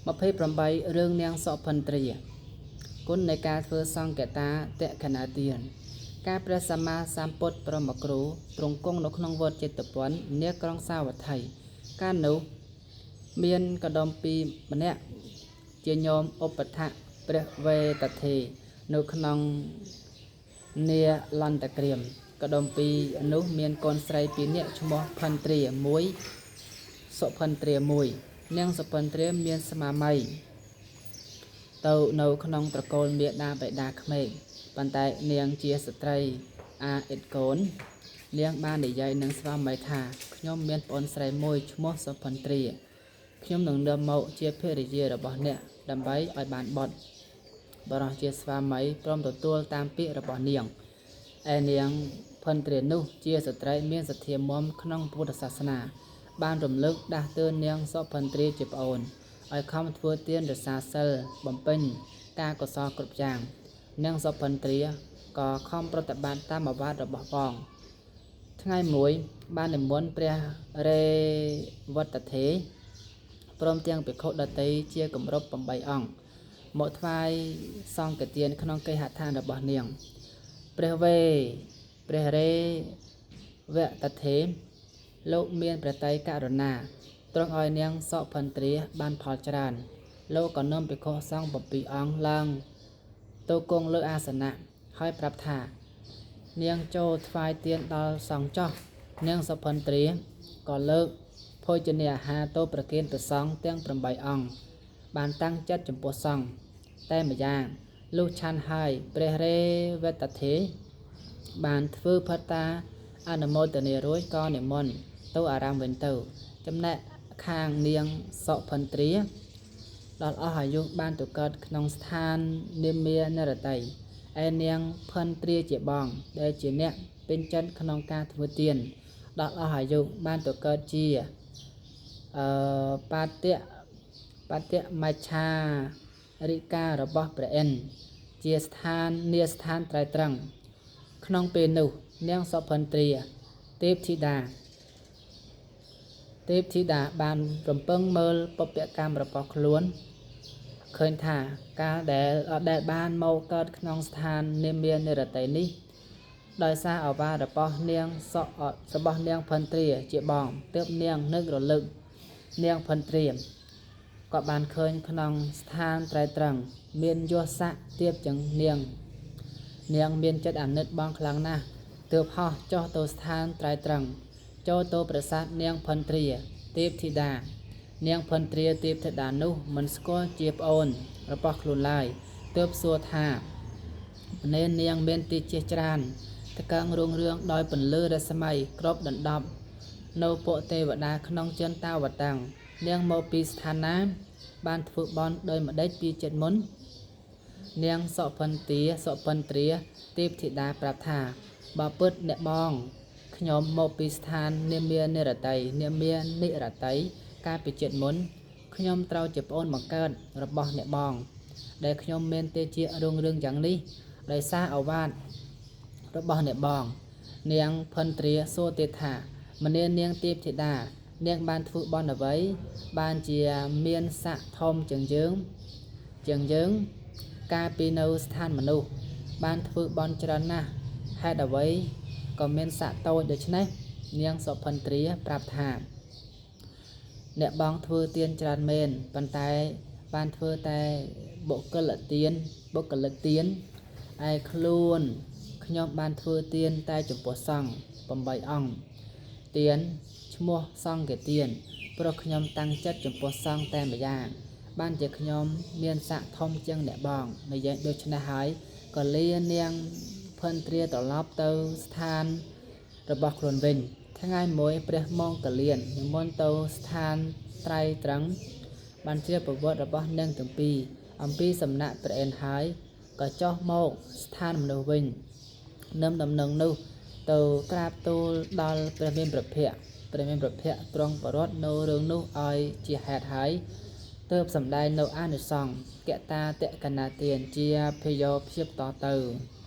28រឿងនាងសុភន្ទ្រាគុណនៃការធ្វើសង្កតាតក្កណាទានការព្រះសម្មាសម្ពុទ្ធប្រមគ្រូទ្រង់គង់នៅក្នុងវត្តចេតពុននាក្រុងសាវត្ថីកាលនោះមានកដុំពីម្នាក់ជាញោមឧបថៈព្រះវេតធេនៅក្នុងនាលន្តក្រាមកដុំពីនោះមានកូនស្រីពីរនាក់ឈ្មោះផន្ទ្រាមួយសុផន្ទ្រាមួយនាងសុផន្ទ្រាមានស្មាមីទៅនៅក្នុងត្រកូលមាតាបិតាក្មេកប៉ុន្តែនាងជាស្ត្រីអាអិតកូននាងបាននិយាយនឹងស្វាមីថាខ្ញុំមានប្អូនស្រីមួយឈ្មោះសុផន្ទ្រាខ្ញុំនឹងនាំមកជាភរិយារបស់អ្នកដើម្បីឲ្យបានបុត្របរិះជាស្វាមីព្រមទទួលតាមពាក្យរបស់នាងឯនាងផន្ទ្រានោះជាស្ត្រីមានសទ្ធាមុំក្នុងពុទ្ធសាសនាបានរំលឹកដាស់តឿននាងសុផន្ទ្រាជាប្អូនឲ្យខំធ្វើទានរក្សាសិលបំពេញការកុសលគ្រប់យ៉ាងនាងសុផន្ទ្រាក៏ខំប្រតិបត្តិតាមឱវាទរបស់បងថ្ងៃមួយបាននិមន្តព្រះរេវត្តធេព្រមទាំងភិក្ខុដទៃជាគម្រប់8អង្គមកថ្វាយសង្ឃទានក្នុងគេហដ្ឋានរបស់នាងព្រះវេព្រះរេវត្តធេលោកមានព្រះតៃករុណាទ្រង់ឲ្យនាងសុផន្ទ្រាបានផលច្រើនលោកក៏នាំភិក្ខុសង្ឃ7អង្គឡើងទៅគង់លើអាសនៈហើយប្រាប់ថានាងចូលថ្វាយទានដល់សង្ឃចោះនាងសុផន្ទ្រាក៏លើកភោជនាអាហារទៅប្រគេនព្រះសង្ឃទាំង8អង្គបានតាំងចិត្តចំពោះសង្ឃតែម្យ៉ាងលុះឆាន់ហើយព្រះរេវត្តធេបានធ្វើភត្តាអនុមោទនារួចក៏និមន្តទៅអារាមវិញទៅចំណែកខាងនាងសុផន្ទ្រាដល់អស់អាយុបានទៅកើតក្នុងស្ថាននាមានរតីឯនាងផន្ទ្រាជាបងដែលជាអ្នកពេញចិត្តក្នុងការធ្វើទានដល់អស់អាយុបានទៅកើតជាបាតបតិមច្ឆារិការបស់ព្រះឥន្ទជាស្ថាននាស្ថានត្រៃត្រឹងក្នុងពេលនោះនាងសុផន្ទ្រាទេពធីតាបានរំពឹងមើលបុព្វកម្មរបស់ខ្លួនឃើញថាកាលដែលបានមកកើតក្នុងស្ថាននាមានិរតីនេះដោយសារអវាទរបស់នាងសុរបស់នាងផន្ទ្រាជាបងទើបនាងនឹករលឹកនាងផន្ទ្រាក៏បានឃើញក្នុងស្ថានត្រៃត្រឹងមានយស័កទៀបជាងនាងនាងមានចិត្តអាណិតបងខ្លាំងណាស់ទើបហោះចុះទៅស្ថានត្រៃត្រឹងចូលទៅប្រាសាទនាងផន្ទ្រាទេពធីតានាងផន្ទ្រាទេពធីតានោះមិនស្គាល់ជាប្អូនរបស់ខ្លួនឡើយទើបសួរថាម្នេនាងមានទីជាច្រើនតកើងរុងរឿងដោយពន្លឺរស្មីគ្របដណ្ដប់នៅពួកទេវតាក្នុងចិនតាវតាំងនាងមកពីស្ថានណាបានធ្វើបន់ដោយម្ដេចពីចិត្តមុននាងសុផន្ទ្រាទេពធីតាប្រាប់ថាបើពិតអ្នកបងខ្ញុំមកពីស្ថាននាមានិរតីនាមានិរតីកាលពីជាតិមុនខ្ញុំត្រូវជាប្អូនបង្កើតរបស់អ្នកបងដែលខ្ញុំមានទេជារុងរឿងយ៉ាងនេះដោយសារឱវាទរបស់អ្នកបងនាងផន្ទ្រាសួរទៀតថាម្នានាងទេពធីតានាងបានធ្វើបន់អ្វីបានជាមានស័ក្តិធំជាងយើងកាលពីនៅស្ថានមនុស្សបានធ្វើបន់ច្រើនណាស់ហេតុអ្វីក៏មានស័ក្តិតូចដូច្នេះនាងសុផន្ទ្រាប្រាប់ថាអ្នកបងធ្វើទានច្រើនមែនប៉ុន្តែបានធ្វើតែបុគ្គលទានឯខ្លួនខ្ញុំបានធ្វើទានតែចំពោះសង្ឃ8អង្គទានឈ្មោះសង្ឃទានព្រោះខ្ញុំតាំងចិត្តចំពោះសង្ឃតែម្យ៉ាងបានជាខ្ញុំមានស័ក្តិធំជាងអ្នកបងនិយាយដូច្នេះហើយក៏លានាងផន្ទ្រាត្រឡប់ទៅស្ថានរបស់ខ្លួនវិញថ្ងៃមួយព្រះមង្គលាននិមន្តទៅស្ថានត្រៃត្រឹងបានជ្រាបប្រវត្តិរបស់នាងទាំងពីរអំពីសំណាក់ព្រះឥន្ទហើយក៏ចុះមកស្ថានមនុស្សវិញនឹមដំណឹងនោះទៅក្រាបទូលដល់ព្រះមានព្រះភ័ក្ត្រព្រះមានព្រះភ័ក្ត្រទ្រង់ប្រត់នៅរឿងនោះឲ្យជាហេតុហើយទើបសម្ដែងនៅអានិសង្សកតាតកណាទានជាភយោភាពតទៅ។